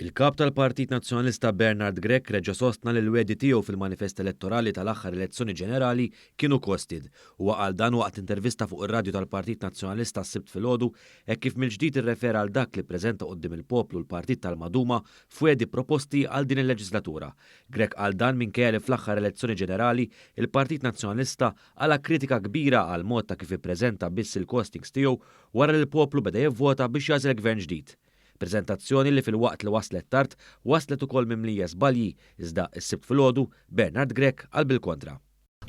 Il-Kap tal-Partit Nazzjonalista Bernard Grech reġa' sostna li l-wegħdi tiegħu fil-manifest elettorali tal-aħħar elezzjoni ġenerali kienu costed. Huwa qal dan waqt intervista fuq ir-radju tal-Partit Nazzjonalista s-Sibt filgħodu hekk kif mill-ġdid irrefera għal dak li ppreżenta quddiem il-poplu l-Partit tal-Maduma f'wegħdi proposti għal din il-leġislatura. Grech qal dan minkejja li fl-aħħar elezzjoni ġenerali il-Partit Nazzjonalista qala' kritika kbira għall-mod ta' kif ippreżenta biss il-costings tiegħu wara li l-poplu beda jivvota biex jagħżel gvern ġdid. Preżentazzjoni li filwaqt li waslet tard, waslet ukoll mimlija żbalji, iżda s-Sibt filgħodu, Bernard Grech qal bil-kontra.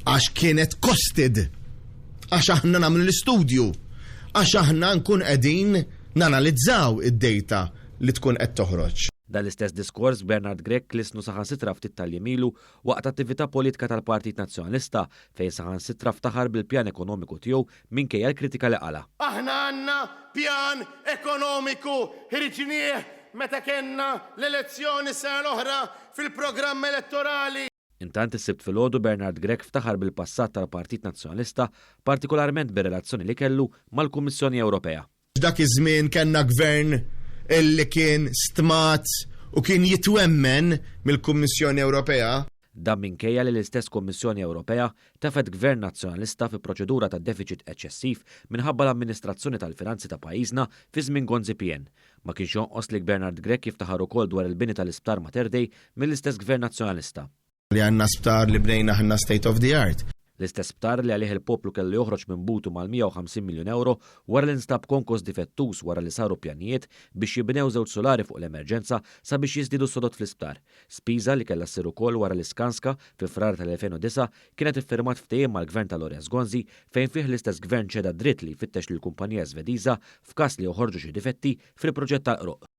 Għax kienet costed. Għax aħna nagħmlu l-istudju. Għax aħna nkun qegħdin nanalizzaw id-data li tkun qed toħroġ. Dan l-istess diskors Bernard Grech lissnu saħansitra ftit tal-jiem ilu waqt attività politika tal-Partit Nazzjonalista fejn saħansitra ftaħar bil-pjan ekonomiku tiegħu minkejja l-kritika li qala'. Aħna għandna pjan ekonomiku ħriġnieh meta kellna l-elezzjoni s-sena l-oħra fil-programm elettorali. Intant is-Sibt filgħodu Bernard Grech ftaħar bil-passat tal-Partit Nazzjonalista, partikolarment bir-relazzjoni li kellu mal-Kummissjoni Ewropea. Dak iż-żmien kellna gvern illi kien stmat u kien jitwemmen mill-Kummissjoni Ewropea. Dan minkejja li l-istess Kummissjoni Ewropea tefgħet Gvern Nazzjonalista fi proċedura ta' defiċit eċċessiv minħabba l-amministrazzjoni tal-finanzi ta' pajjiżna fi żmien Gonzi PN. Ma kienx jonqos li Bernard Grech jiftaħar ukoll dwar il-bini tal-Isptar Mater Dei mill-istess Gvern Nazzjonalista. Li għandna sptar li bnejna aħna state of the art. L-istess sptar li għalih il-poplu kellu joħroġ minn butu mal-150 miljun ewro wara li nstab konkos difettuż wara li saru pjanijiet biex jibnew żewġ sulari fuq l-emerġenza sabiex jiżdiedu s-sodod fl-isptar. Spiża li kellha ssir ukoll wara li Skanska, fi Frar tal-2009, kienet iffirmat ftehim mal-Gvern ta' Lawrence Gonzi fejn fih l-istess Gvern ċeda d-dritt li jfittex lill-kumpanija Svediża f'każ li joħorġu xi difetti fil-proġett tal-Qroqq.